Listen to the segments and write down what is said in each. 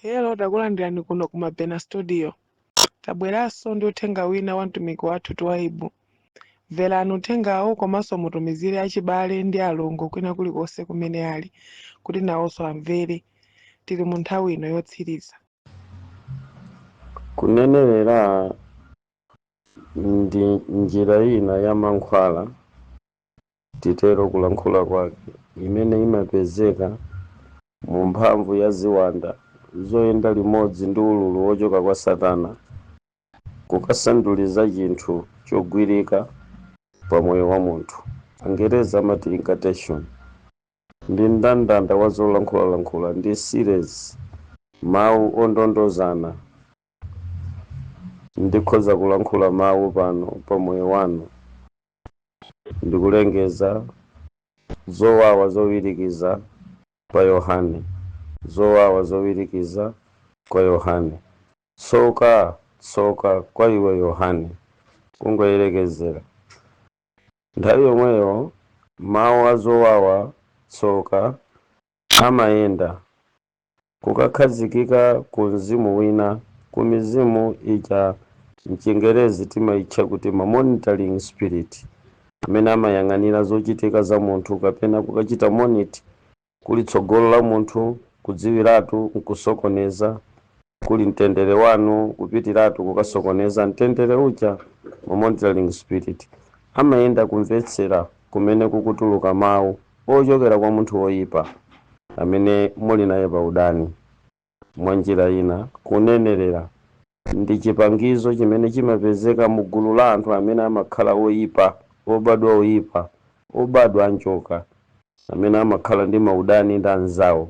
Hello, takulandirani kuno ku Mabena Studio. Tabweranso ndi uthenga wina wa mtumiki wathu Twaibu. Mverani uthengawo komanso mutumizire achibale ndi alongo kwina kulikonse kumene ali kuti nawonso amvere. Tili mu nthawi ino yotsiriza. Kunenerera ndi njira ina ya mankhwala, titero kulankhula kwake, imene imapezeka mu mphamvu ya ziwanda zoyenda limodzi ndi ululu wochoka kwa Satana kukasanduliza chinthu chogwirika pa moyo wa munthu. Angereza amati incantation. Ndi mndandanda wa zolankhulalankhula ndi series, mawu ondondozana. Ndikhoza kulankhula mawu pano pa moyo wanu ndikulengeza zowawa zowirikiza pa Yohane, zowawa zowirikiza kwa Yohane, tsoka, tsoka kwa iwe Yohane, kungoyerekezera. Nthawi yomweyo mawu a zowawa, tsoka, amayenda kukakhazikika ku mzimu wina, ku mizimu ija mchingerezi timayitcha kuti ma monitoring spirit, amene amayang'anira zochitika za munthu kapena kukachita monitor kuli tsogolo la munthu, kudziwiratu nkusokoneza, kuli mtendere wanu, kupitiratu kukasokoneza mtendere uja. Ma monitoring spirit amayenda kumvetsera kumene kukutuluka mawu ochokera kwa munthu woyipa amene muli naye pa udani. Mwa njira ina, kunenerera ndi chipangizo chimene chimapezeka mu gulu la anthu amene amakhala oyipa, obadwa oyipa, obadwa anjoka, amene amakhala ndi maudani ndi anzawo.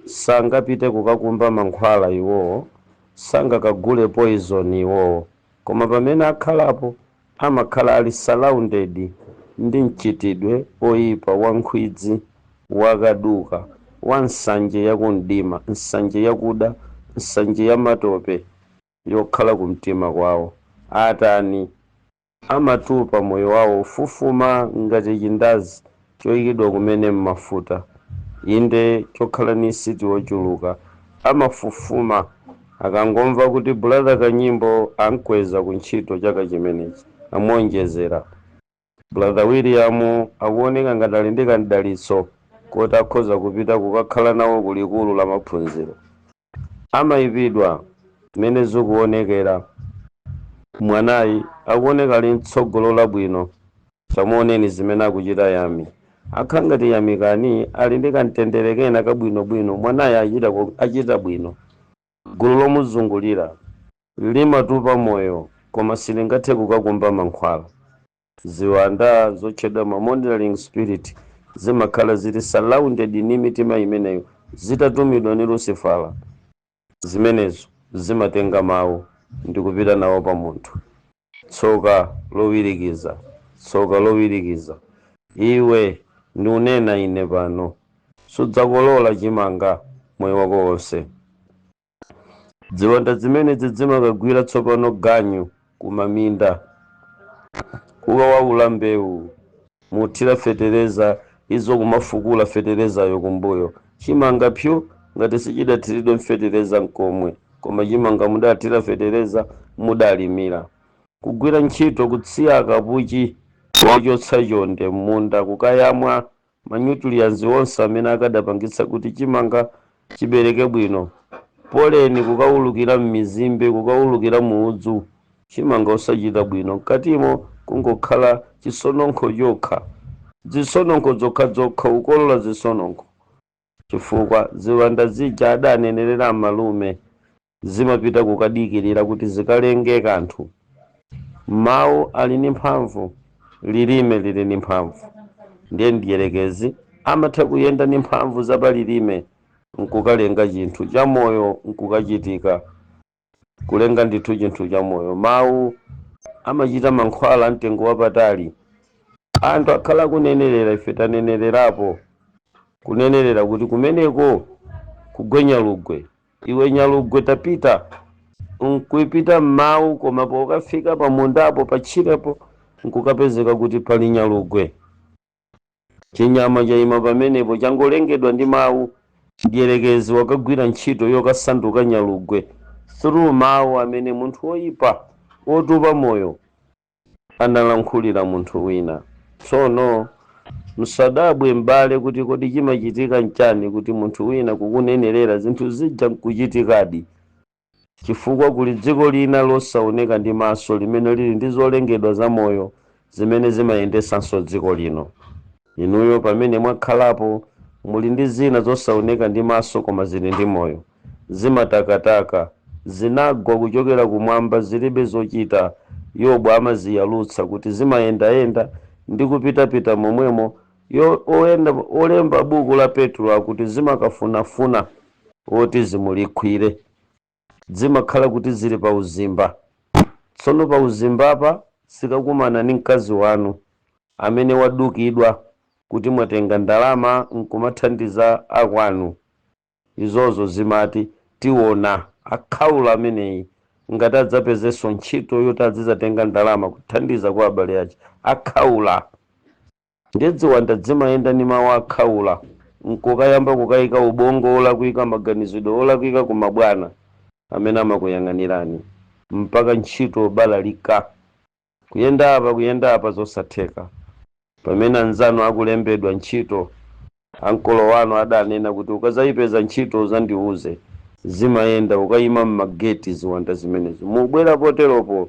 Sangapite kukakumba mankhwala iwowo, sangakagule poison iwowo, koma pamene akhalapo amakhala ali surrounded ndi mchitidwe oyipa wa nkhwidzi, wakaduka, wa nsanje yakumdima, nsanje yakuda, nsanje ya matope yokhala kumtima kwawo. Atani? Amatupa moyo wawo, ufufuma ngati chindazi choyikidwa kumene m'mafuta, inde chokhala ni siti wochuluka. Amafufuma akangomva kuti brother Kanyimbo ankweza kuntchito chaka chimenechi, amuonjezera, brother William akuoneka ngati ali ndi kandalitso koti akhoza kupita kukakhala nawo kulikulu la maphunziro. Amayipidwa mmene zikuonekera. Mwanayi akuoneka ali mtsogolo labwino, tamuoneni zimene akuchita. Yami akhala ngati Yamikani ali ndi kamtendere kena kabwinobwino, mwanayi achita bwino. Gulu lomuzungulira limatupa moyo, koma silingathe kukakumba mankhwala. Ziwanda zotchedwa ma monitoring spirit zimakhala zili surrounded ni mitima imeneyo, zitatumidwa ni Lucifera. Zimenezo zimatenga mawu ndi kupita nawo pa munthu. Tsoka lowirikiza, tsoka lowirikiza, iwe ndiunena ine pano, sudzakolola chimanga moyo wako wonse. Ziwanda zimenezi zimakagwira tsopano ganyu kumaminda, kukawawula mbewu. Muthira fetereza, izo kumafukula feterezayo kumbuyo. Chimanga pyu ngati sichidathiridwe mfetereza nkomwe, koma chimanga mudathira fetereza, mudalimira. Kugwira ntchito kutsiya kapuchi wochotsa chonde m'munda, kukayamwa ma nutrients onse amene akadapangitsa kuti chimanga chibereke bwino, pollen kukawulukira m'mizimbe, kukawulukira muudzu, chimanga osachita bwino. Mkatimo kungokhala chisononkho chokha, zisononkho zokhazokha, ukolola zisononkho, chifukwa ziwanda zija adanenerera amalume zimapita kukadikirira kuti zikalenge kanthu. Mawu ali ndi mphamvu, lilime lili ndi mphamvu. Ndiye mdierekezi amatha kuyenda ndi mphamvu zapalilime nkukalenga chinthu cha moyo, nkukachitika kulenga ndithu chinthu cha moyo. Mawu amachita mankhwala mtengo wapatali. Anthu akhala kunenerera, ife tanenererapo, kunenerera kuti kumeneko kugwe nyalugwe, iwe nyalugwe tapita, nkuipita m'mawu, koma pokafika pamundapo, patchirepo, nkukapezeka kuti pali nyalugwe. Chinyama chayima pamenepo, changolengedwa ndi mawu. Mdierekezi wakagwira ntchito yokasanduka nyalugwe through mawu amene munthu woyipa wotupa moyo analankhulira munthu wina. Tsono msadabwe, m'bale, kuti kodi chimachitika nchani kuti munthu wina kukunenerera zinthu zija nkuchitikadi? Chifukwa kuli dziko lina losaoneka ndi maso limene lili ndi zolengedwa zamoyo zimene zimayendesanso dziko lino. Inuyo pamene mwakhalapo, muli ndi zina zosaoneka ndi maso koma zili ndi moyo, zimatakataka, zinagwa kuchokera kumwamba, zilibe zochita. Yobu amaziyalutsa kuti zimayendayenda ndi kupitapita momwemo. Olemba buku la Petro akuti zimakafunafuna oti zimulikhwire. Zimakhala kuti zili pa uzimba. Tsono pa uzimbapa zikakumana ndi mkazi wanu amene wadukidwa kuti mwatenga ndalama nkumathandiza akwanu, izozo zimati, "Tiona akhaula ameneyi ngati adzapezenso ntchito yoti azidzatenga ndalama kuthandiza kwa abale ache. Akhaula." Ndiye ziwanda zimayenda ndi mawu "akhaula" nkukayamba kukayika ubongo olakwika, maganizidwe olakwika ku mabwana amene amakuyang'anirani, mpaka ntchito balalika, kuyenda apa, kuyenda apa, zosatheka. Pamene anzanu akulembedwa ntchito, ankolo wanu adanena kuti ukazayipeza ntchito uzandiuze. Zimayenda ukayima mmageti ziwanda zimenezo, mubwera poteropo.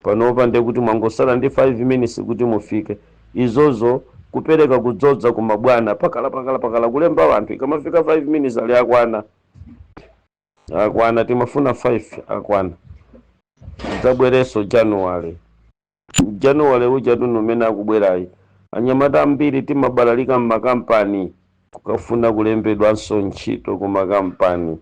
Panopa ndiye kuti mwangosala ndi 5 minutes kuti mufike. Izozo kupereka kudzodza ku mabwana, pakala pakala pakala, kulemba anthu. Ikamafika 5 minutes, ali, "Akwana, akwana, timafuna 5, akwana, dzabwerenso Januwale." Januwale uja tunu umene akubwerayi, anyamata ambiri timabalalika mmakampani kukafuna kulembedwanso ntchito ku makampani.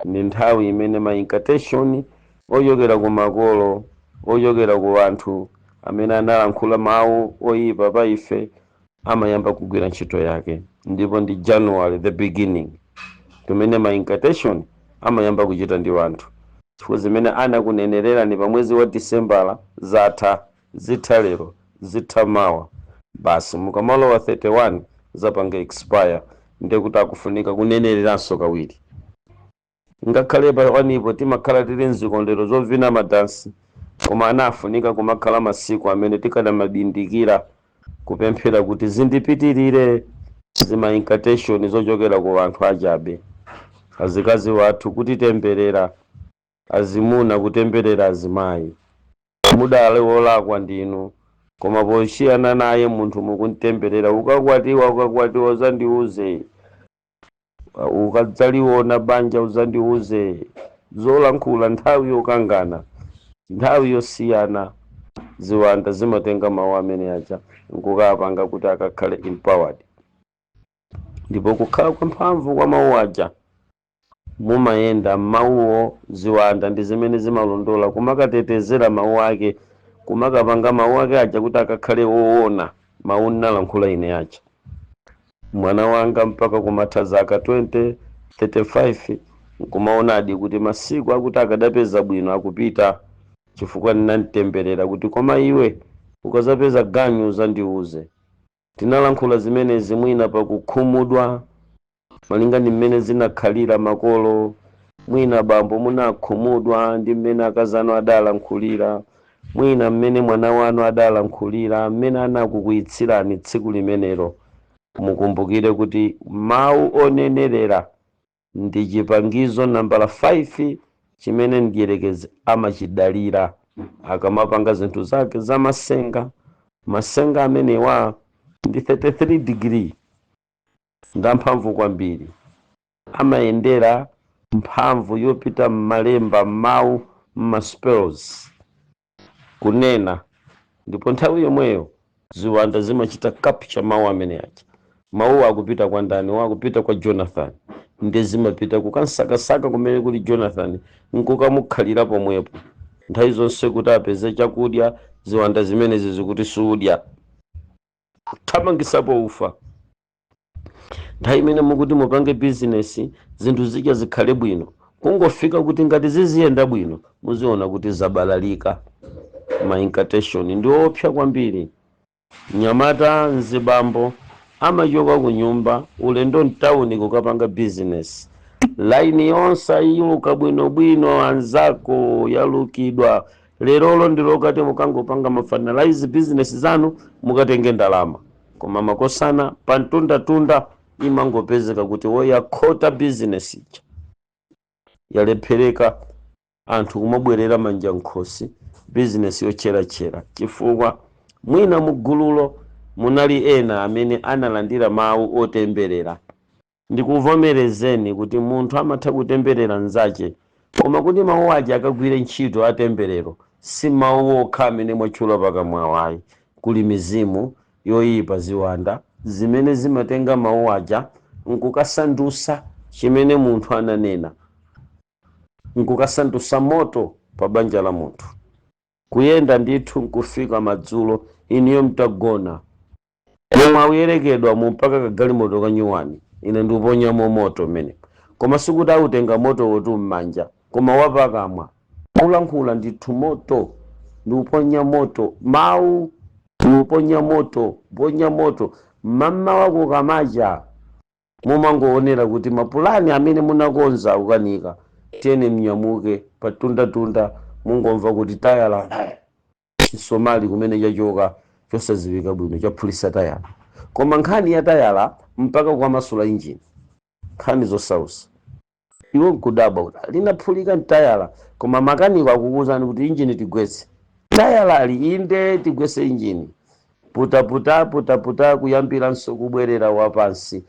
Ndi nthawi imene ma incantation ochokera ku makolo, ochokera ku anthu amene analankhula mawu oyipa pa ife, amayamba kugwira ntchito yake. Ndipo ndi January the beginning kumene ma incantation amayamba kuchita ndi anthu, chifukwa zimene anakunenererani pa mwezi wa Disembala zatha, zitha lero, zitha mawa basi. Mukamalowa 31 zapanga expire, ndekuti akufunika kunenereranso kawiri. Ngakhale pawanipo timakhala tili mzikondero zovina madansi, koma anafunika kumakhala masiku amene tikanamabindikira kupemphera kuti zindipitirire zima incantation zochokera ku anthu achabe, azikazi wathu kutitemberera, azimuna kutemberera azimayi. Mudale wolakwa ndinu, koma pochiyana naye munthu mukuntemberera. "Ukakwatiwa, ukakwatiwa uzandiuze, ukadzaliona banja uzandiuze." Zolankhula nthawi yokangana, nthawi yosiyana, ziwanda zimatenga mawu amene aja nkukapanga kuti akakhale empowered. Ndipo kukhala kwa mphamvu kwa mawu aja, mumayenda mawuwo. Ziwanda ndi zimene zimalondola kumakatetezera mawu ake, kumakapanga mawu ake aja kuti akakhale woona. "Mawu ndinalankhula ine aja, mwana wanga mpaka kumatha zaka 20 35 nkumaonadi kuti masiku akuti akadapeza bwino akupita, chifukwa ndinamtemberera kuti, 'Koma iwe ukazapeza ganyu uzandiuze.' Tinalankhula zimenezi mwina pakukhumudwa, malinga ndi mmene zinakhalira makolo. Mwina bambo munakhumudwa ndi mmene akazanu adalankhulira, mwina mmene mwana wanu adalankhulira, mmene anakukwiyitsirani tsiku limenelo. Mukumbukire kuti mawu onenerera ndi chipangizo nambala 5 chimene mdierekezi amachidalira akamapanga zinthu zake zamasenga. Masenga amenewa ndi 33 degree, ndamphamvu kwambiri, amayendera mphamvu yopita m'malemba, m'mawu, m'ma spells, kunena. Ndipo nthawi yomweyo ziwanda zimachita capture mawu amene aja. Mawu akupita kwa ndani? Akupita kwa Jonathan. Ndi zimapita kukansakasaka kumene kuli Jonathan, nkukamukhalira pomwepo nthawi zonse kuti apeze chakudya. Ziwanda zimenezi zikuti sudya, kuthamangisapo ufa. Nthawi imene mukuti mupange bizinesi, zinthu zija zikhale bwino, kungofika kuti ngati ziziyenda bwino, muziona kuti zabalalika. Ma incantation ndi opsa kwambiri. Mnyamata, mzibambo, Amachoka ku nyumba ulendo mtawuni kukapanga bizinesi, laini yonse ayiluka bwinobwino, anzako yalukidwa. Lerolo ndilokati mukangopanga ma finalize business zanu, mukatenge ndalama. Koma makosana, pamtundatunda imangopezeka kuti woyakhota business ija yalephereka, anthu kumabwerera manja nkhosi, bizinesi yotcheratchera, chifukwa mwina mugululo munali ena amene analandira mawu otemberera. Ndikuvomerezeni kuti munthu amatha kutemberera mnzache, koma kuti mawu ake akagwire ntchito atemberero, si mawu okha amene mwatchula pakamwawayi. Kuli mizimu yoyipa, ziwanda zimene zimatenga mawu aja nkukasandusa chimene munthu ananena, nkukasandusa moto pa banja la munthu. Kuyenda ndithu nkufika madzulo, iniyo mtagona, momwe akuyerekedwa mumpaka kagalimoto kanyuwani, ine ndikuponyamo moto mmene. Koma sikuti autenga moto woti m'manja, koma wapakamwa kulankhula ndithu moto, ndikuponya moto, mawu ndikuponya moto, ponya moto. Mmamawa kukamacha mumangoonera kuti mapulani amene munakonza akukanika. Tiyeni mnyamuke, patundatunda mungomva kuti tayala, chisomali kumene chachoka chosadziwika bwino chaphulisa tayala. Koma nkhani ya tayala mpaka kukamasula injini, nkhani zosausa. Iwe nkudabwa kuti linaphulika mtayala, koma makaniko akukuwuzani kuti injini tigwetse, tayalali inde tigwetse injini. Putaputa putaputa, kuyambiranso kubwerera wapansi,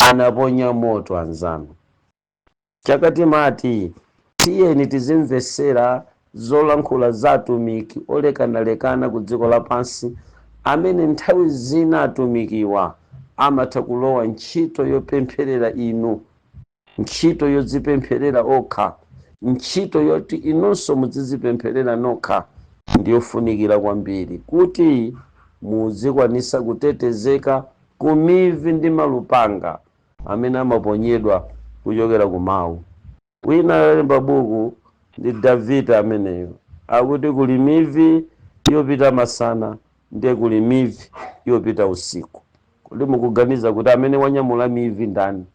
anaponya moto anzanu. Chakati mati tiyeni tizimvesera zolankhula za atumiki olekanalekana ku dziko lapansi, amene nthawi zina atumikiwa amatha kulowa ntchito yopempherera inu, ntchito yodzipempherera okha, ntchito yoti inunso mudzizipempherera nokha ndiyofunikira kwambiri kuti muzikwanisa kutetezeka ku mivi ndi malupanga amene amaponyedwa kuchokera ku mawu. Wina alemba buku ndi Davide ameneyo, akuti kuli mivi yopita masana, ndiye kuli mivi yopita usiku. Kodi mukuganiza kuti amene wanyamula mivi ndani?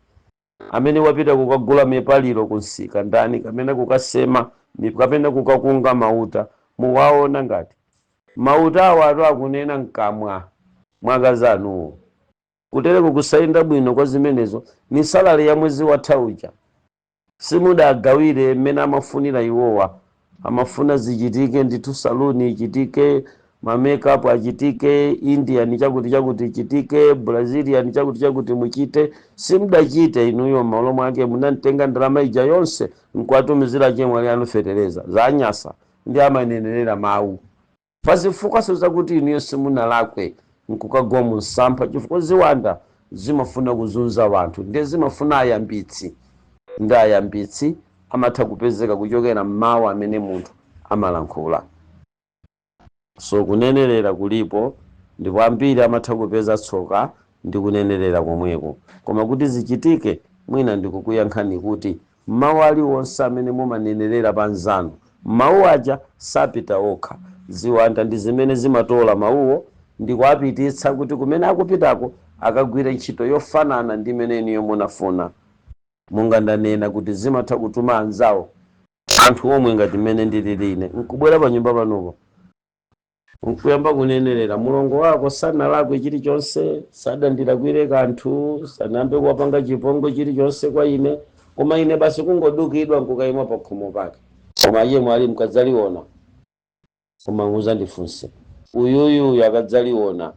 Amene wapita kukagula mipaliro kunsika ndani, kapena kukasema kapena kukakunga mauta? Muwaona ngati mauta awo atu akunena mkamwa mwakazanuwo. Kutereko kusayenda bwino kwa zimenezo ni salary ya mwezi watha uja simudagawire mmene amafunira iwowa. Amafuna zichitike ndithu, saluni ichitike, ma makeup achitike, Indian chakuti chakuti ichitike, Brazilian chakuti chakuti muchite. Simudachite inuyo. M'malo mwake munamtenga ndalama ija yonse nkuwatumizira chemwali anu fetereza zanyasa ndi amanenerera mawu pazifukwaso zakuti inuyo simunalakwe, nkukagwa mu msampha, chifukwa ziwanda zimafuna kuzunza wanthu, ndiye zimafuna ayambitsi, ndi ayambitsi amatha kupezeka kuchokera mmawu amene munthu amalankhula. So kunenerera kulipo, ndipo ambiri amatha kupeza tsoka ndi kunenerera komweko. Koma kuti zichitike, mwina ndikukuyankhani kuti mawu aliwonse amene mumanenerera pa nzanu, mawu aja sapita okha. Ziwanda ndi zimene zimatola mawuwo ndi kuapititsa kuti kumene akupitako akagwire ntchito yofanana ndi imene iniyo munafuna. Monga ndanena kuti zimatha kutuma anzawo, anthu omwe ngati mmene ndilili ine, nkubwera pa nyumba panopo nkuyamba kunenerera mulongo wako. Sanalakwe chilichonse, sadandilakwire kanthu, sanayambe kuwapanga chipongwe chilichonse kwa ine, koma ine basi kungodukidwa nkukayima pa khomo pake. Koma iye mwali mkadzaliona, koma muzandifunse uyuyuyu akadzaliona.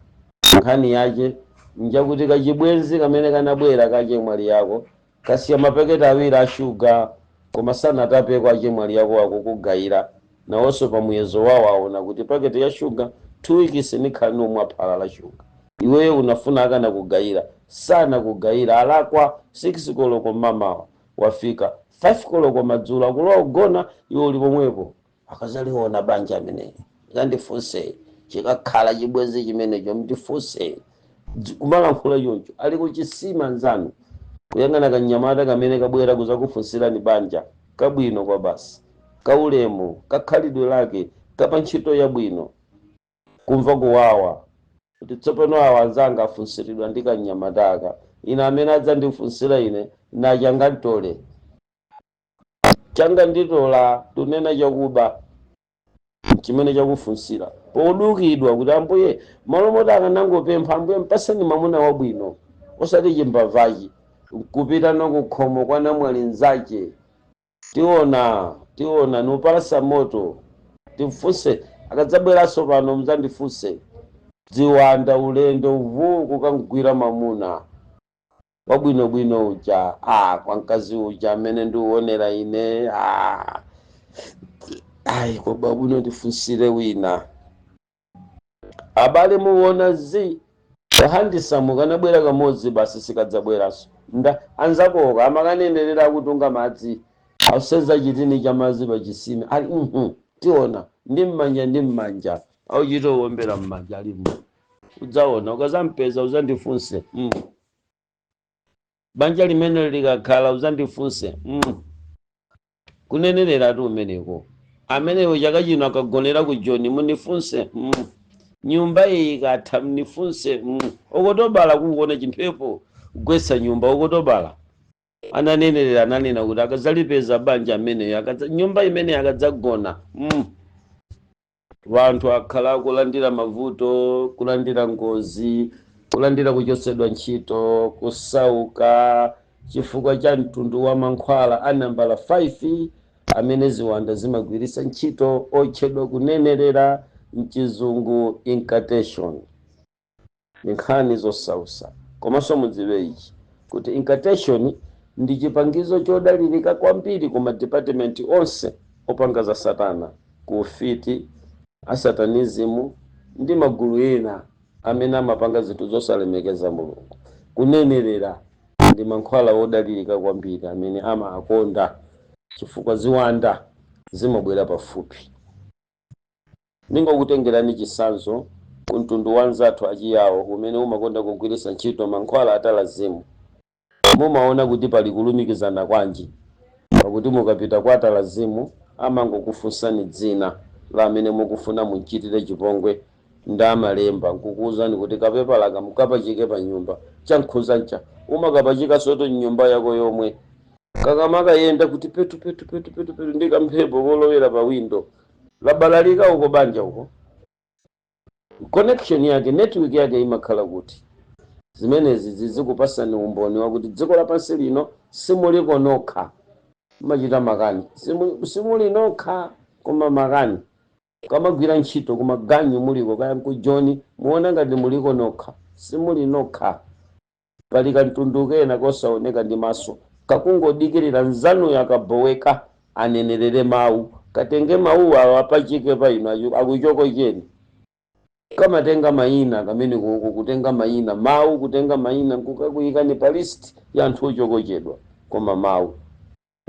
Nkhani yache njakuti kachibwenzi kamene kanabwera kachemwali yako kasiya mapaketi awiri a shuga, koma sanatapeko. Achemwali yako akukugayira nawonso pa muyezo wawo aona kuti paketi ya shuga 2 weeks nikhala nomwe phala la shuga. Iweyo unafuna akanakugayira, sanakugayira. Alakwa 6 koloko mmamawa, wafika 5 koloko madzulo, akulowa kugona, iwe uli pomwepo. Akazaliona banja ameneyo, zandifunse chikakhala chibwenzi chimenecho, mndifunse. Kumalankhula choncho ali kuchisima nzanu, kuyang'ana kanyamata kamene kabwera kuzakufunsirani banja, kabwino kwa basi, kaulemu, kakhalidwe lake, kapa ntchito yabwino, kumva kuwawa. Kuti tsopano awa anzanga afunsiridwa ndi kanyamataka, ine amene adzandifunsira ine nachanga ntole changa nditola, tunena chakuba chimene chakufunsira podukidwa kuti Ambuye, malo moti akanangopempha, "Ambuye, mpaseni mwamuna wabwino, osati chimbavachi," kupita nokukhomo kwa namwali nzache. Tiona, tiona, nupalasa moto. Timfunse akadzabweranso pano, muzandifunse. Dziwanda ulendo vu kukangwira mamuna wabwinobwino uja, kwa mkazi uja amene ndiuonera ine, ayi, kwa bwino ndifunsire wina. Abale, muona zi kahandisamu kanabwera kamodzi basi, sikadzabweranso. Nda anzakoka amakanenerera kutunga madzi, auseza chitini cha madzi pachisime ali tiona ndi mmanja, ndi mmanja auchita uwombera mmanja alimo. Udzaona ukazampeza, uzandifunse. Banja limene likakhala, uzandifunse. Kunenereratu umeneko. Amenewo chaka chino akagonera ku Joni, munifunse. Nyumba iyi ikatha, mnifunse. Okotobala kungoona chimphepo kugwetsa nyumba. Okotobala ananenerera, ananena kuti akadzalipeza banja ameneyo, akadza nyumba imene akadzagona. Wanthu akhala kulandira mavuto, kulandira ngozi, kulandira kuchotsedwa ntchito, kusauka, chifukwa cha mtundu wa mankhwala a nambala 5 amene ziwanda zimagwiritsa ntchito, otchedwa kunenerera, mchizungu incantation. Ni nkhani zosausa. Komanso mudziwe ichi, kuti incantation ndi chipangizo chodalirika kwambiri ku madipatimenti onse opanga za satana, ku ufiti, asatanism ndi magulu ena amene amapanga zinthu zosalemekeza Mulungu. Kunenerera ndi mankhwala wodalirika kwambiri amene amaakonda, chifukwa ziwanda zimabwera pafupi. Ningokutengerani chitsanzo ku mtundu wa nzathu achiyawo umene umakonda kugwiritsa ntchito mankhwala atalazimu. Mumaona kuti pali kulumikizana kwanji pakuti mukapita kwa atalazimu, amangokufunsani dzina la amene mukufuna muchitire chipongwe ndi amalemba nkukuwuzani kuti kapepalaka mukapachike pa nyumba. Chankhuzancha umakapachika soto mnyumba yako yomwe, kakamakayenda kuti petu petu petu petu petu ndi kamphepo kolowera pa windo, labalalika uko banja uko. Connection yake, network yake imakhala kuti zimenezi zizikupasani umboni wakuti dziko lapansi lino simuliko nokha. Machita makani, simuli nokha, koma makani kamagwira ntchito kumaganyu muliko, kaya nkujoni, muona ngati muliko nokha. Simuli nokha. Pali kamtundu kena kosaoneka ndi maso kakungodikirira nzanuyo akaboweka, anenerere mawu, katenge mawuwo awo apachike pa inu, akuchokocheni. Kamatenga mayina kamene koko, kutenga mayina, mawu, kutenga mayina nkukakuyikani pa list ya anthu ochokochedwa. Koma mawu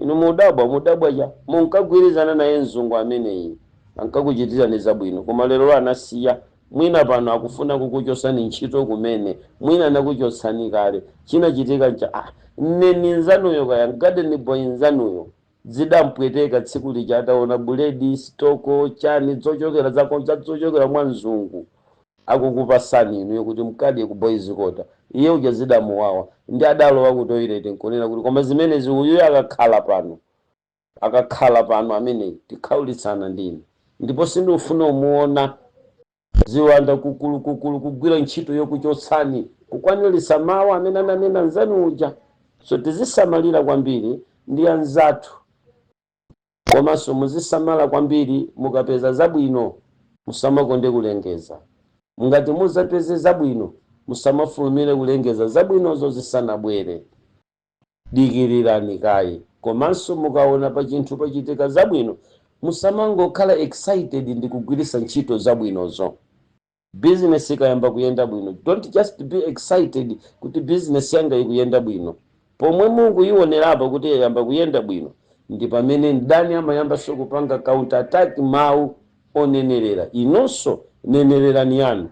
inu mudabwa, mudabwa cha munkagwirizana naye mzungu ameneyi, ankakuchitirani zabwino, koma lero anasiya. Mwina pano akufuna kukuchotsani ntchito kumene, mwina anakuchotsani kale. Chinachitika ncha neni nzanuyo, kaya garden boy nzanuyo, zidampweteka tsiku lija ataona buledi, stoko, chani, zochokera zako, zochokera mwa mzungu akukupasani inuyo kuti mkadye ku boys quarter. Iye uja zidamuwawa ndi adalowa ku toilet nkunena kuti, "Koma zimenezi uyuyo akakhala pano, akakhala pano ameneyi, tikhaulitsana ndine, ndipo sindifuna umuona." Ziwanda kukulu kukulu kugwira ntchito yokuchotsani, kukwaniritsa mawu amene ananena nzanu uja. So tizisamalira kwambiri ndi anzathu, komanso muzisamala kwambiri mukapeza zabwino, musamakonde kulengeza. Ngati muzapeze zabwino, musamafulumire kulengeza zabwinozo zisanabwere, dikirirani kaye. Komanso mukaona pa chinthu pachitika zabwino, musamangokhala excited ndi kugwiritsa ntchito zabwinozo. Business ikayamba kuyenda bwino, don't just be excited kuti business yanga ikuyenda bwino. Pomwe mukuyionerapo kuti yayamba kuyenda bwino, ndi pamene mdani amayambanso kupanga counter attack, mawu onenerera. Inonso nenererani yanu.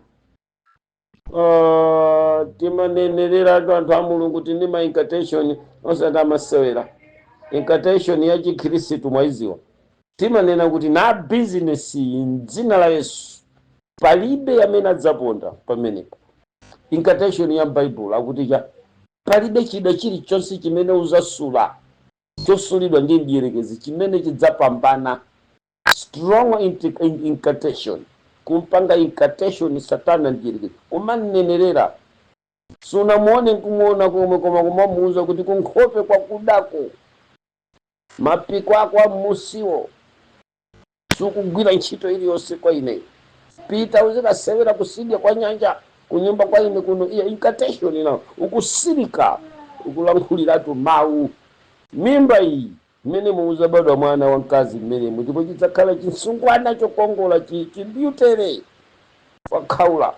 Timanenereratu anthu a Mulungu, tindi ma incantation osati amasewera. Incantation ya Chikhristu mwaiziwa. Timanena kuti na bizinesi iyi, mdzina la Yesu. Palibe amene adzaponda pamenepo. Incantation ya Baibulo akuti cha palibe chida chilichonse chimene uzasula, chosulidwa ndi mdierekezi, chimene chidzapambana. Strong incantation, kumpanga incantation Satana, mdierekezi, kumanenerera, sunamuone nkumuona komwe, koma kumamuuza kuti kunkhope kwakudako, mapiko ako amusiwo sukugwira ntchito iliyonse kwa ine, pita uzikasewera kusidya kwa nyanja, kunyumba kwa ine kuno. Iya, incantation ina ukusirika, ukulankhuliratu mawu. Mimba iyi mmene muuzabadwa mwana wamkazi mmenemu, ndipo chidzakhala chinsungwana chokongola, chibyutere wakhaula.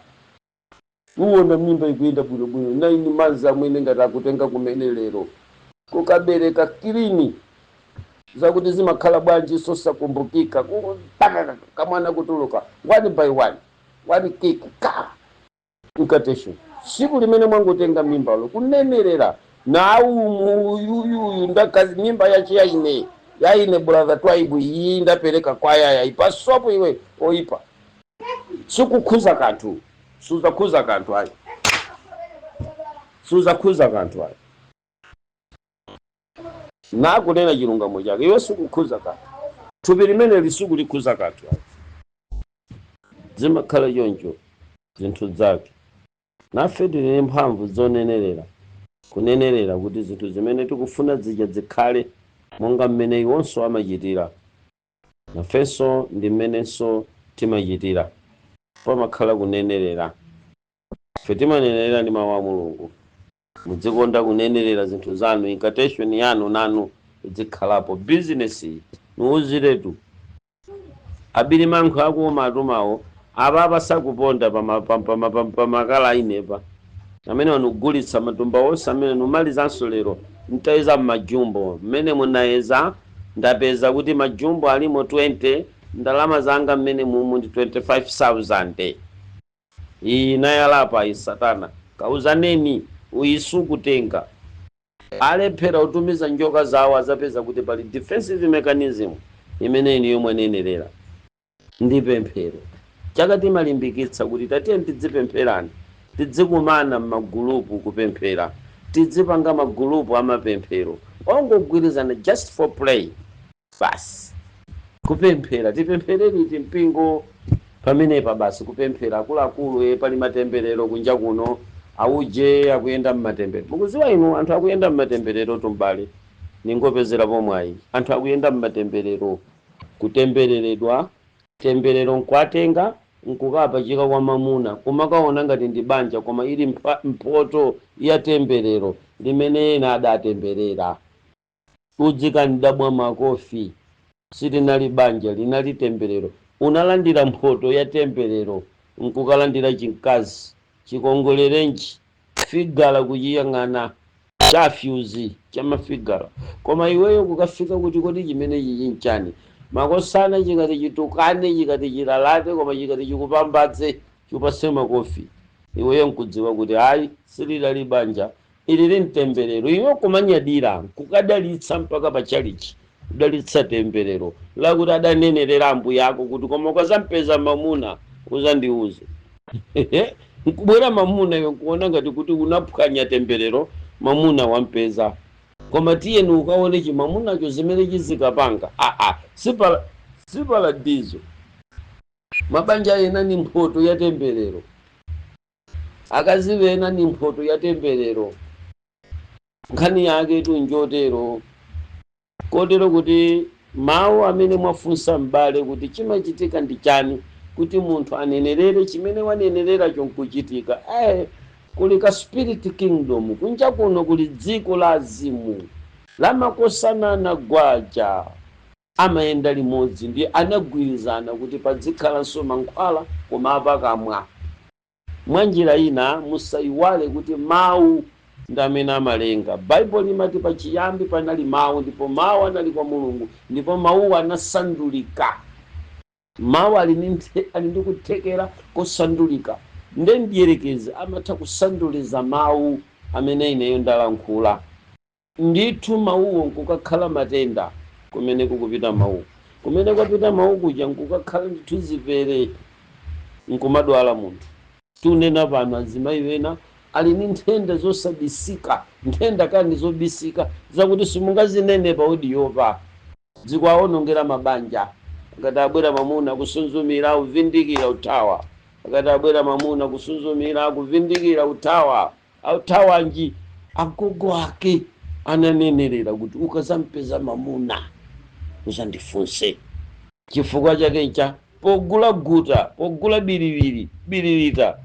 Uwona mimba ikuyenda bwinobwino 9 months, amwene, ngati akutenga kumene lero kukabereka clean. Zakuti zimakhala bwanji sosakumbukika, kungotaka kamwana kutuluka one by one, one kick ka incantation. Siku limene mwangotenga mimbalo, kunenerera naumuyuyuyu, ndakazi mimba yachi yaine yaine brother Twaibu, iyi ndapereka kwa yaya, ipasopo iwe oipa, sikukhuza kanthu, suzakhuza kanthu ayi, suzakhuza kanthu ayi. Nakunena chilungamo chake, iwe sikukhuza kanthu, thupi limene lisikulikhuza kanthu ayi. Zimakhala choncho zinthu zake. Nafe tili mphamvu zonenerera, kunenerera kuti zinthu zimene tikufuna zija zikhale monga mmene iwonso amachitira, nafenso ndi mmenenso timachitira. Pamakhala kunenerera. Ife timanenerera ndi mawu a Mulungu. Mudzikonda kunenerera zinthu zanu, incantation yanu nanu idzikhalapo. Bizinesi niuziretu abiri mankho akuoma atumawo apa sakuponda pamakala inepa amene wanugulitsa matumba onse amene numalizanso lero. Ntayeza mmajumbo mmene munayeza, ndapeza kuti majumbo alimo 20, ndalama zanga mmene mumu ndi 25,000. Iyi nayalapa iyi satana, kauzaneni uyisukutenga alephera kutumiza njoka zawo, azapeza kuti pali defensive mechanism imene ini yomwe anenerera ndi pemphero. Chaka timalimbikitsa kuti tatiye tidzipempherani, tidzikumana m'magulupu kupemphera, tidzipanga magulupu amapemphero ongogwirizana, just for play basi, kupemphera. Tipemphere liti mpingo pamenepa? Basi kupemphera akuluakulu. E, pali matemberero kunja kuno, auje akuyenda mmatemberero. Mukuziwa inu, anthu akuyenda mmatemberero tumbale, ningopezera pomwe ayi. Anthu akuyenda mmatemberero, kutembereredwa, temberero nkwatenga nkukapachika kwa mamuna, kumakaona ngati ndi banja, koma ili mphoto ya temberero limene ena adatemberera. Udzikandabwa makofi, silinali banja, linali temberero. Unalandira mphoto ya temberero, nkukalandira chimkazi chikongolerenji, figala kuchiyang'ana chafyuzi chamafigala, koma iweyo kukafika kuti kodi chimene chichi nchani? Makosana chikati chitukane, chikati chilalate, koma chikati chikupambadze, chikupase makofi, iweyo nkudziwa kuti ayi, silidali banja ili, limtemberero. Iwe kumanyadira, kukadalitsa mpaka pachalichi, kudalitsa temberero lakuti adanenerera ambuye ako kuti koma ukazampeza mamuna uzandiuze. Nkubwera mamuna, iwe nkuona ngati kuti unaphwanya temberero, mamuna wampeza. Koma tiyeni ukaone chimamunacho zimene chizikapanga. Aa, si paradizo. Mabanja ena ni mphoto ya temberero, akazi ena ni mphoto ya temberero. Nkhani yake tunjotero kotero kuti mawu amene mwafunsa m'bale kuti chimachitika ndi chani kuti munthu anenerere chimene wanenerera nkuchitika, kuli ka spirit kingdom kunja kuno, kuli dziko la azimu lamakosanana gwaja, amayenda limodzi, ndi anagwirizana kuti padzikhalanso mankhwala koma apakamwa. Mwa njira ina, musayiwale kuti mawu ndi amene amalenga. Baibulo limati pachiyambi panali mawu, ndipo mawu anali kwa Mulungu, ndipo mawuwo anasandulika. Mawu ali ndi kuthekera kosandulika, nde mdierekezi amatha kusanduliza mawu amene ineyo ndalankhula ndithu, mawuwo nkukakhala matenda. Kumene kukupita mawu, kumene kwapita mawu kuja nkukakhala ndithu zipere. Nkumadwala munthu. Tunena pano azimayi ena ali ndi nthenda zosabisika, nthenda kani zobisika zakuti simungazinene pa audio pa, zikuawonongera mabanja. Akati abwera mamuna, kusunzumira, kuvindikira, uthawa. Akati abwera mamuna, kusunzumira, kuvindikira, uthawa. Authawanji? Agogo ake ananenerera kuti ukazampeza mamuna uzandifunse. Chifukwa chake ncha pogula guta, pogula biriwiri, biririta,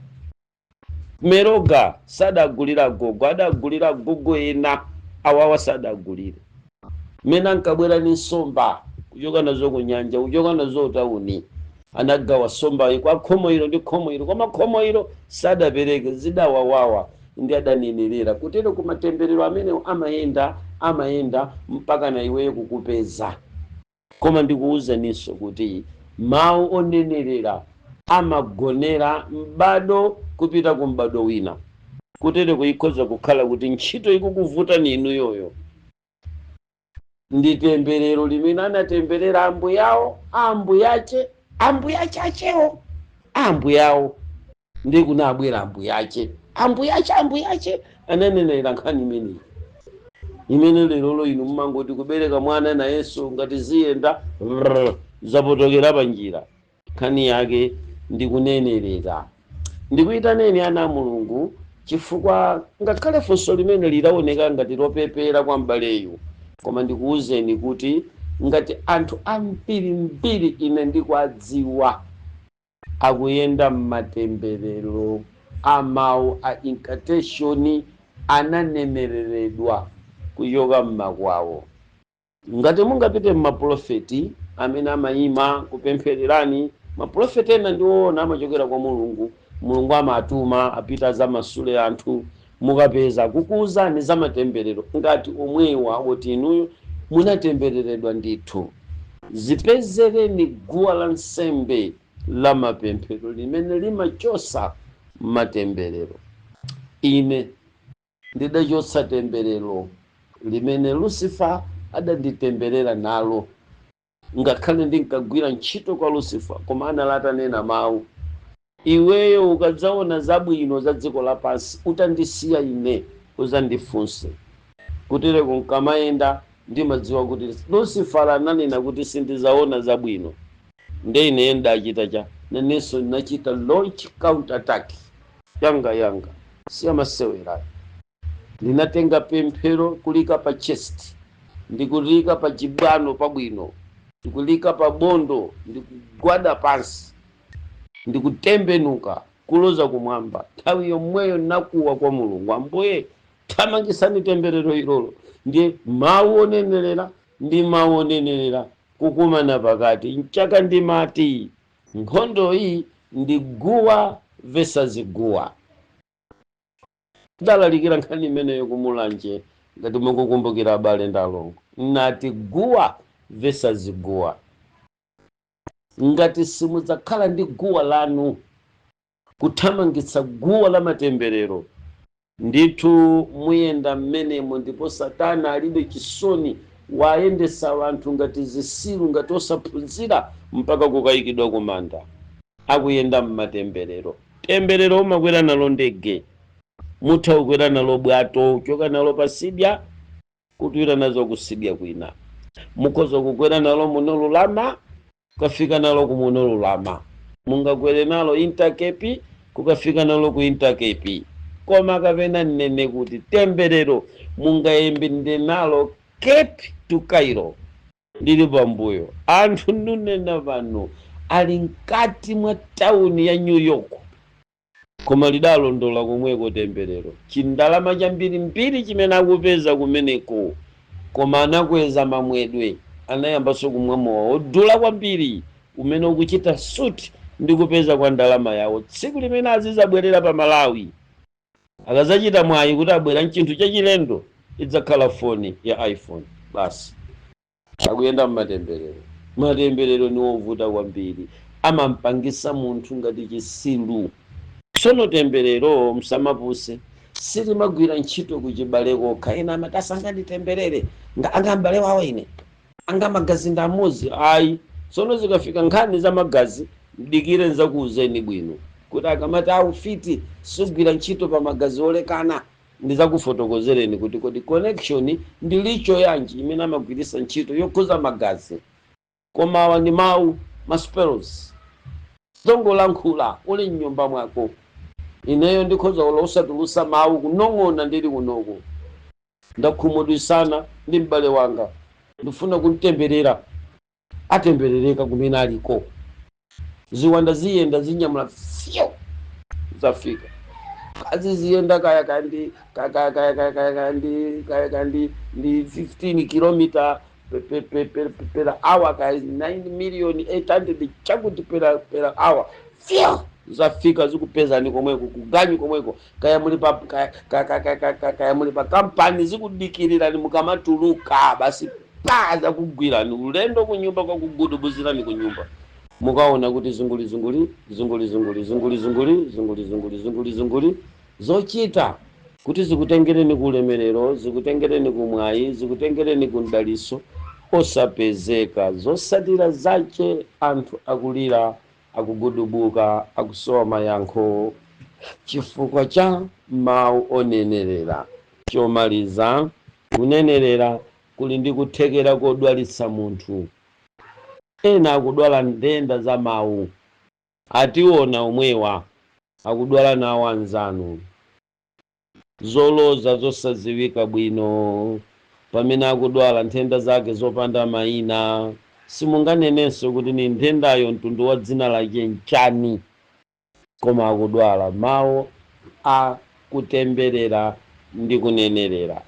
meroga, sadagulira agogo, adagulira agogo ena awawa sadagulire. Mmene ankabwera ni nsomba kuchoka nazo ku nyanja, kuchoka nazo tawuni, anagawa sombayi kwa khomo ilo ndi khomo ilo, koma khomo ilo sadapereke. Zidawawawa ndi adanenerera kutero. Kumatemberero amenewo amayenda, amayenda mpaka na iweyo kukupeza. Koma ndikuwuzaninso kuti mawu onenerera amagonera m'bado kupita ku m'bado wina. Kutere kuyikhoza kukhala kuti ntchito ikukuvutani inuyoyo ndi temberero limene anatemberera ambuyawo, ambuyache, ambuyache achewo, ambuyawo, ndi kunabwera ambuyache, ambuyache, ambuyache ananenera nkhani imeneyi, imene lerolo inu mumangoti kubereka mwana nayenso ngati ziyenda, rrr, zapotokera pa njira. Nkhani yake ndikunenerera. Ndikuyitaneni ana a Mulungu, chifukwa ngakhale funso limene lidaoneka ngati lopepera kwa m'baleyu, koma ndikuwuzeni kuti ngati anthu ambirimbiri ine ndikuwadziwa akuyenda m'matemberero a mawu a incantation ananenereredwa kuchoka mmakwawo. Ngati mungapite mmaprofeti amene amayima kupemphererani, maprofeti ena ndi woona, amachokera kwa Mulungu, Mulungu amatuma apita zamasule anthu. Mukapeza kukuwuzani za matemberero ngati omwewa oti inuyo munatembereredwa ndithu, zipezereni guwa la nsembe la mapemphero limene limachosa matemberero. Ine ndidachotsa temberero limene Lucifer adanditemberera nalo. Ngakhale ndinkagwira ntchito kwa Lucifer, koma anali atanena mawu: "Iweyo ukadzaona zabwino za dziko lapansi utandisiya ine, uzandifunse." Kutereko nkamayenda ndimadziwa kuti Lucifer ananena kuti sindizaona zabwino, nde ine ndachita cha nanenso ndinachita launch counter attack yanga yanga, siyamasewerayo. Ndinatenga pemphero kulika pa chest, ndikulika pa chibwano pabwino, ndikulika pa bondo, ndikugwada pansi, ndikutembenuka kuloza kumwamba. Nthawi yomweyo nakuwa kwa Mulungu: "Ambuye, thamangisani temberero ilolo." Ndiye mawu onenerera ndi mawu onenerera kukumana pakati. Mchaka ndimati nkhondo iyi ndi guwa versus guwa. Ndalalikira nkhani imeneyo kumulanje, ngati mukukumbukira abale ndi alongo. Nati guwa versus guwa. Ngati simudzakhala ndi guwa lanu kuthamangitsa guwa la matemberero, ndithu muyenda mmenemo. Ndipo Satana alibe chisoni, wayendesa anthu ngati zisilu, ngati osaphunzira, mpaka kukayikidwa kumanda akuyenda mmatemberero. Temberero umakwera nalo ndege, mutha kukwera nalo bwato, kuchoka nalo pasidya kutwira nazo kusidya kwina. Mukhoza kukwera nalo munolulama, kukafika nalo kumunolulama. Mungakwere nalo Intercape, kukafika nalo ku Intercape. Koma kapena nnene kuti temberero mungayembende nalo Cape to Cairo lili pambuyo. Anthu nunena pano ali mkati mwa tawuni ya New York, koma lidalondola komweko temberero, chindalama chambirimbiri chimene akupeza kumeneko. Koma anakweza mamwedwe, anayambanso kumwa mowa wodula kwambiri umene ukuchita suit ndi kupeza kwa ndalama yawo. Tsiku limene azizabwerera pa Malawi, akazachita mwayi kuti abwera mchinthu chachilendo, idzakhala foni ya iPhone basi. Akuyenda mmatemberero. Matemberero ni wovuta kwambiri, amampangisa munthu ngati chisilu. Tsono temberero, msamapuse, silimagwira ntchito kuchibale kokha. Ena amati asanganditemberere, anga m'bale wawo ine, anga magazi ndi amodzi. Ayi. Tsono zikafika nkhani za magazi, Mdikire nzakuuzeni bwino kuti akamati aufiti sugwira ntchito pa magazi olekana, ndizakufotokozereni kuti kodi connection ndi licho yanji imene amagwiritsa ntchito yokhuza magazi. Koma awa ndi mawu, ma spells, zongolankhula uli mnyumba mwako. Ineyo ndikhoza ulo usatulusa mawu, kunong'ona ndili kunoko, ndakhumudwisana ndi m'bale wanga, ndifuna kumtemberera, atemberereka kumene aliko. Ziwanda ziyenda, zinyamula, fyo, zafika. Kazi ziyenda kaya kandi kaya kaya kaya kaya kaya kandi kaya kandi ndi 15 kilomita per hour, kaya 9 million 800 chakuti per hour, fyo, zafika, zikupezani komweko, kuganyu komweko, kaya muli pa kaya kaya kaya kaya kaya kaya muli pa kampani, zikudikirirani mukamatuluka, basi, pa zakugwirani ulendo kunyumba, kwakugudubuzirani kunyumba. Mukaona kuti zunguli zunguli zunguli zunguli zunguli zunguli zunguli zunguli zunguli zunguli. Zochita kuti zikutengereni ku ulemerero, zikutengereni ku mwayi, zikutengereni ku mdaliso, osapezeka. Zosatira zache anthu akulira, akugudubuka, akusowa mayankho chifukwa cha mawu onenerera. Chomaliza, kunenerera kuli ndi kuthekera kodwalitsa munthu. Ena akudwala nthenda za mawu, ationa omwewa akudwala nawo anzanu, zoloza zosadziwika bwino. Pamene akudwala nthenda zake zopanda mayina, simunganenenso kuti ni nthendayo mtundu wa dzina lake nchani, koma akudwala mawu a kutemberera ndi kunenerera.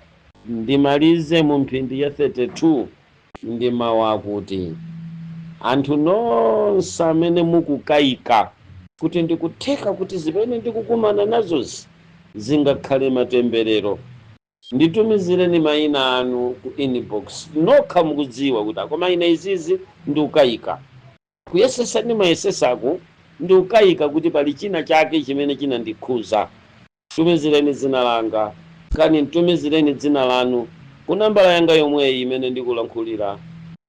Ndimalize mu mphindi ya 32 ndi mawu akuti anthu nonse amene mukukayika kuti ndikutheka kuti zimene ndikukumana nazozi zingakhale matemberero, nditumizireni mayina anu ku inbox. Nokha mukudziwa kuti koma ine izizi ndikukayika, kuyesesa ndimayesesaku, ndikukayika kuti pali china chake chimene chinandikhuza. Tumizireni dzina langa, kani mtumizireni dzina lanu ku nambala yanga yomweyi imene ndikulankhulira,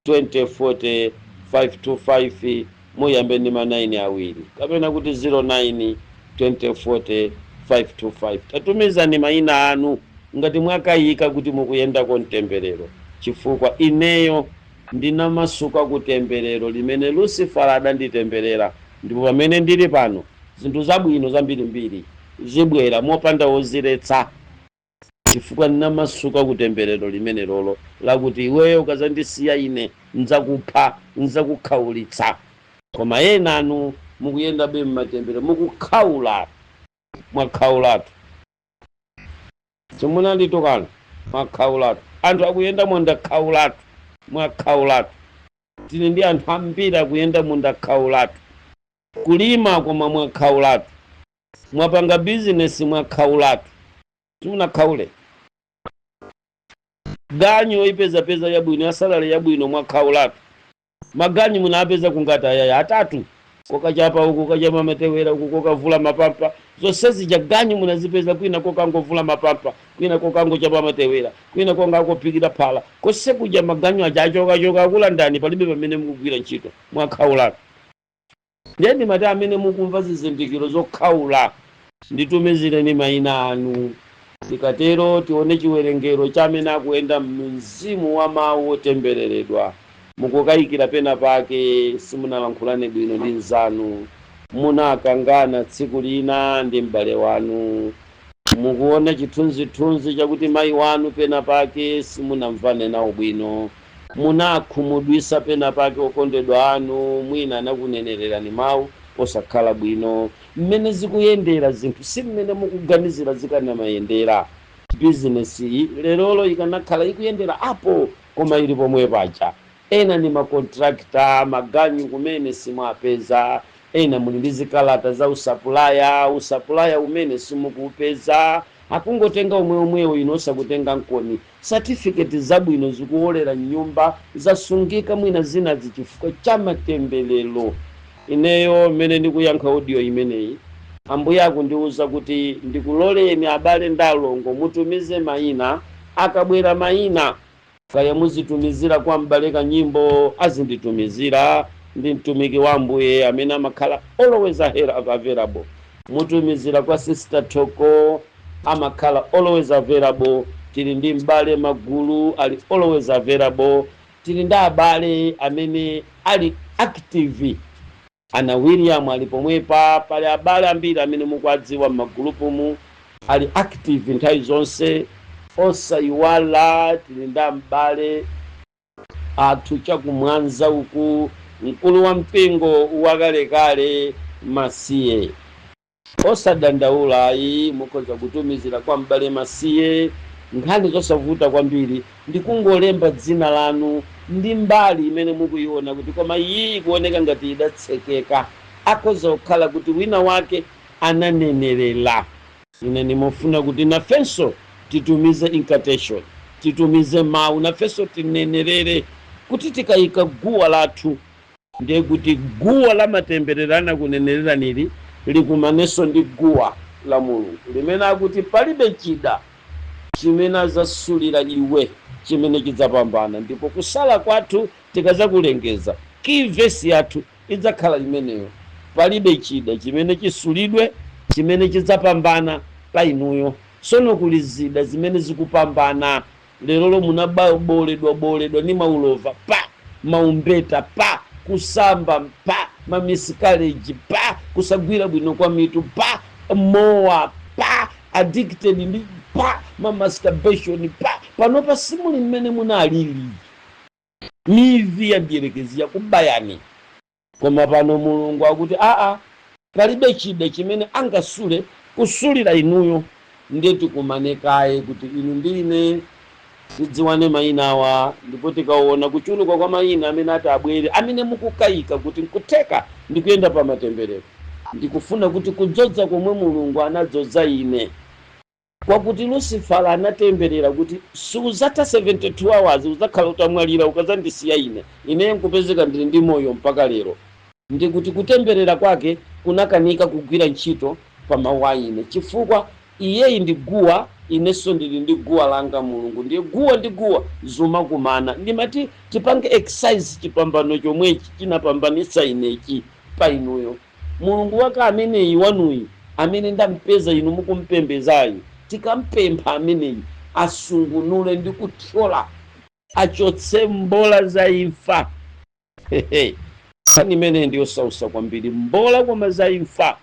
2040 525, muyambe ndi ma 9 awiri, kapena kuti 09 2040 525. Tatumizani mayina anu ngati mwakayika kuti mukuyendako mtemberero, chifukwa ineyo ndinamasuka kutemberero limene Lucifer adanditemberera, ndipo pamene ndili pano zinthu zabwino zambirimbiri zibwera mopanda woziretsa, chifukwa ndinamasuka kutemberero limene lolo lakuti iweyo ukazandisiya ine nzakupha, nzakukhaulitsa. Koma ena anu mukuyendabe mmatembere, mukukhaula, mwakhaulatu, simunanditukana, mwakhaulatu. Anthu akuyenda mundakhaulatu, mwakhaulatu. Tili ndi anthu ambiri akuyenda mundakhaulatu, kulima koma mwakhaulatu, mwapanga bizinesi mwakhaulatu, simunakhaule. Ganyu oyipezapeza yabwino, ya salary yabwino, mwakhaulatu. Maganyu munapeza kungati ayaya atatu, kokachapa uku, kokachapa matewera uku, kokavula mapampa, zonse zija ganyu munazipeza kwina, kokangovula mapampa kwina, kokangochapa matewera kwina, kongakophikira phala kose kuja. Maganyu aja achokachoka, akulandani, palibe pamene mukugwira ntchito, mwakhaulatu. Ndiye ndimati amene mukumva zizindikiro zokhaula, nditumizireni mayina anu. Tikatero tione chiwerengero cha amene akuyenda mzimu wa mawu otembereredwa. Mukukayikira pena pake simunalankhulane bwino ndi nzanu, munakangana tsiku lina ndi m'bale wanu, mukuona chithunzithunzi chakuti mayi wanu pena pake simunamvane nawo bwino, munakhumudwisa pena pake okondedwa anu, mwina anakunenererani mawu osakhala bwino. Mmene zikuyendera zinthu si mmene mukuganizira zikanamayendera. Bizinesi iyi lerolo ikanakhala ikuyendera apo, koma ili pomwe paja. Ena ndi ma contractor, maganyu kumene simwapeza. Ena muli ndi zikalata za u supplier, u supplier umene simukupeza, akungotenga omwe omwewo, ino osakutenga nkoni. Certificate zabwino zikuolera nyumba, zasungika mwina zinazi chifukwa cha matemberero. Ineyo mmene ndikuyankha audio imeneyi, Ambuye akundiwuza kuti ndikuloleni abale ndi alongo mutumize mayina. Akabwera mayina, kaya muzitumizira kwa m'bale Kanyimbo, azinditumizira. Ndi mtumiki wa Ambuye amene amakhala always available. Mutumizira kwa Sister Thoko, amakhala always available. Tili ndi m'bale Magulu, ali always available. Tili ndi abale amene ali active, ana William ali pomwepa. Pali abale ambiri amene mukuwadziwa m'magulupumu, ali active nthawi zonse. Osayiwala tili ndi ambale athu chakumwanza uku, mkulu wa mpingo wakalekale Masiye. Osadandaula ayi, mukhoza kutumizira kwa m'bale Masiye. Nkhani zosavuta kwambiri, ndikungolemba dzina lanu ndi mbali imene mukuiona kuti koma iyi ikuoneka ngati idatsekeka, akhoza kukhala kuti wina wake ananenerera. Ine nimofuna kuti nafenso titumize incantation, titumize mawu, nafenso tinenerere kuti tikayika guwa lathu, ndiye kuti guwa la matembererana kunenereranili likumanenso ndi guwa la Mulungu limene akuti palibe chida chimene azasulira iwe chimene chidzapambana. Ndipo kusala kwathu tikazakulengeza, key verse yathu idzakhala imeneyo: palibe chida chimene chisulidwe chimene chidzapambana pa inuyo. Sono kuli zida zimene zikupambana lerolo. Munaboledwa boledwa ndi maulova pa maumbeta, pa kusamba, pa ma miscarriage, pa kusagwira bwino kwa mitu, pa mowa, pa addicted ndi pa ma masturbation, pa panopa simuli mmene munalili. Mivi ya mdierekezi yakubayani, koma pano Mulungu akuti aa, palibe chida chimene angasule kusulira inuyo. Ndiye tikumane kaye kuti inu ndi ine tidziwane mayina awa, ndipo tikaona kuchuluka kwa mayina amene ati abwere, amene mukukayika kuti nkutheka ndikuyenda pa matemberero, ndikufuna kuti kudzodza komwe Mulungu anadzodza ine, kwakuti Lucifera anatemberera kuti siuzatha 72 hours, udzakhala utamwalira ukadzandisiya ine, ineyo nkupezeka ndili ndi moyo mpaka lero, ndikuti kutemberera kwake kunakanika kugwira ntchito pa mawu a ine, chifukwa iyeyi ndi guwa, inenso ndili ndi guwa langa Mulungu. Ndiye guwa ndi guwa zumakumana. Ndimati tipange exercise chipambano chomwechi chinapambanitsa inechi pa inuyo. Mulungu wake ameneyi wanuyi amene ndampeza inu mukumpembezayi, tikampempha ameneyi asungunule ndi kuthyola, achotse mbola za imfa. Nkhani imeneyi ndiyosausa kwambiri, mbola koma za imfa.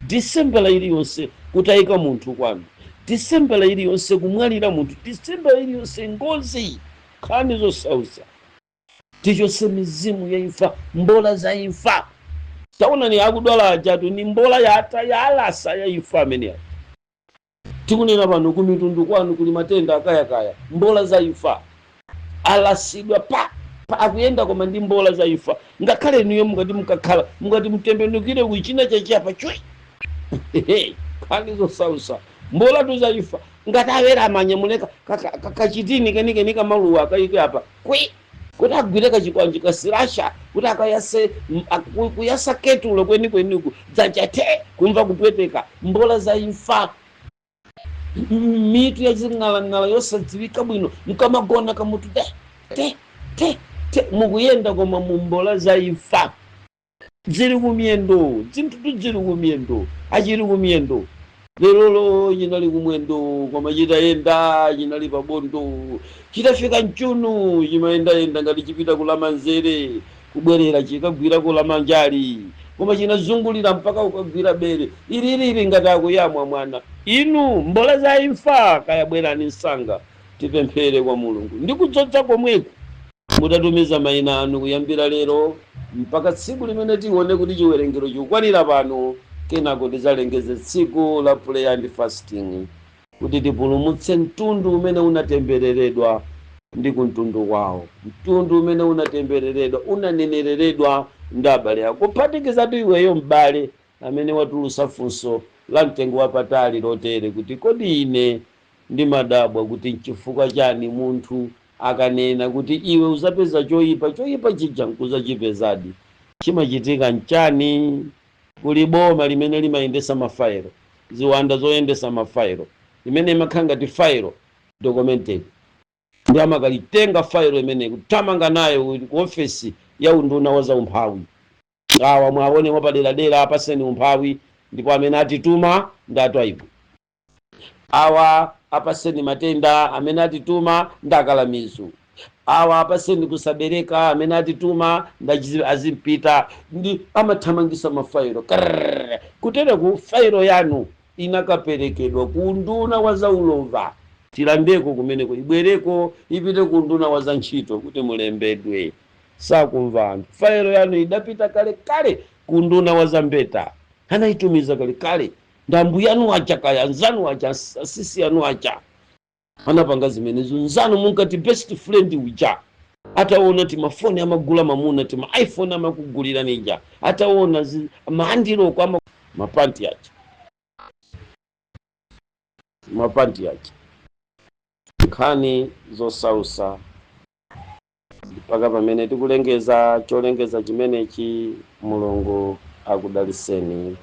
Disembala iliyonse kutayika munthu kwanu, Disembala iliyonse kumwalira munthu, Disembala iliyonse ngozi, nkhani zosausa. Tichotse mizimu ya imfa, mbola za imfa. Taonani akudwala ajatu ni mbola yata yalasa ya imfa amene aja. Tikunena pano kumitundu kwanu kuli matenda akayakaya, mbola za imfa, alasidwa pa pa akuyenda koma ndi mbola za imfa. Ngakhale inuyo mukati mukakhala, mukati mtembenukire kuchina chachapa chwi, nkhani zosausa, mbola tu za imfa. Ngati awera amanyamuleka kachitini kenikeni kamaluwa, akayike apa kwi kuti agwire kachikwanji kasilasha kuti akayase kuyasa ketulo kwenikweniku, dzanja te kumva kupweteka, mbola za imfa. Mitu yaching'alang'ala yosadziwika bwino, mkamagona kamutu te te te te, mukuyenda koma mumbola za imfa. Zili kumiyendo, zinthutu zili kumiyendo, achili kumiyendo. Lerolo chinali kumwendo, koma chitayenda chinali pabondo, chitafika mchunu chimayendayenda ngati chipita kulamanzere, kubwerera chikagwira kulamanjali, koma chinazungulira mpaka ukagwira bere ililili ngati akuyamwa mwana. Inu mbola za imfa, kayabwerani msanga tipemphere kwa Mulungu ndi kudzodza komweko. Mutatumiza mayina anu kuyambira lero mpaka tsiku limene tione kuti chiwerengero chikukwanira pano, kenako tidzalengeze tsiku la prayer and fasting kuti tipulumutse mtundu umene unatembereredwa ndi kumtundu kwawo, mtundu umene unatembereredwa, unanenereredwa ndi abale ako, kuphatikizatu iweyo m'bale amene watulusa funso la mtengo wapatali lotere kuti kodi ine ndimadabwa kuti nchifukwa chani munthu akanena kuti iwe uzapeza choyipa, choyipa chija nkuzachipezadi, chimachitika nchani? Kuli boma limene limayendesa mafailo, ziwanda zoyendesa mafailo, imene imakhala ngati failo documented, ndi amakalitenga failo imene kuthamanga nayo ku ofesi ya unduna wa zaumphawi. Awa mwaone mwapaderadera, apaseni umphawi, ndipo amene atituma ndi atwaibu. Awa apaseni matenda, amene atituma ndi akalamizu. Awa apaseni kusabereka, amene atituma ndi azimpita. Ndi amathamangisa mafailo karrrr. Kutereku failo yanu inakaperekedwa ku nduna wa zaulova, tilandeko kumeneko, ibwereko, ipite ku nduna wa za ntchito kuti mulembedwe. Sakumva anthu. Failo yanu idapita kale kale ku nduna wa zambeta, anayitumiza kale kale ndi ambuyanu aja, kaya nzanu aja, asisi anu aja anapanga zimenezo. Nzanu munkati best friend uja ataona timafoni amagula mamuna, tima iPhone amakugulira nija, ataona maandiloko ama mapanti aja, mapanti aja. Nkhani zosausa mpaka pamene tikulengeza cholengeza chimenechi. Mulungu akudaliseni.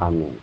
Amen.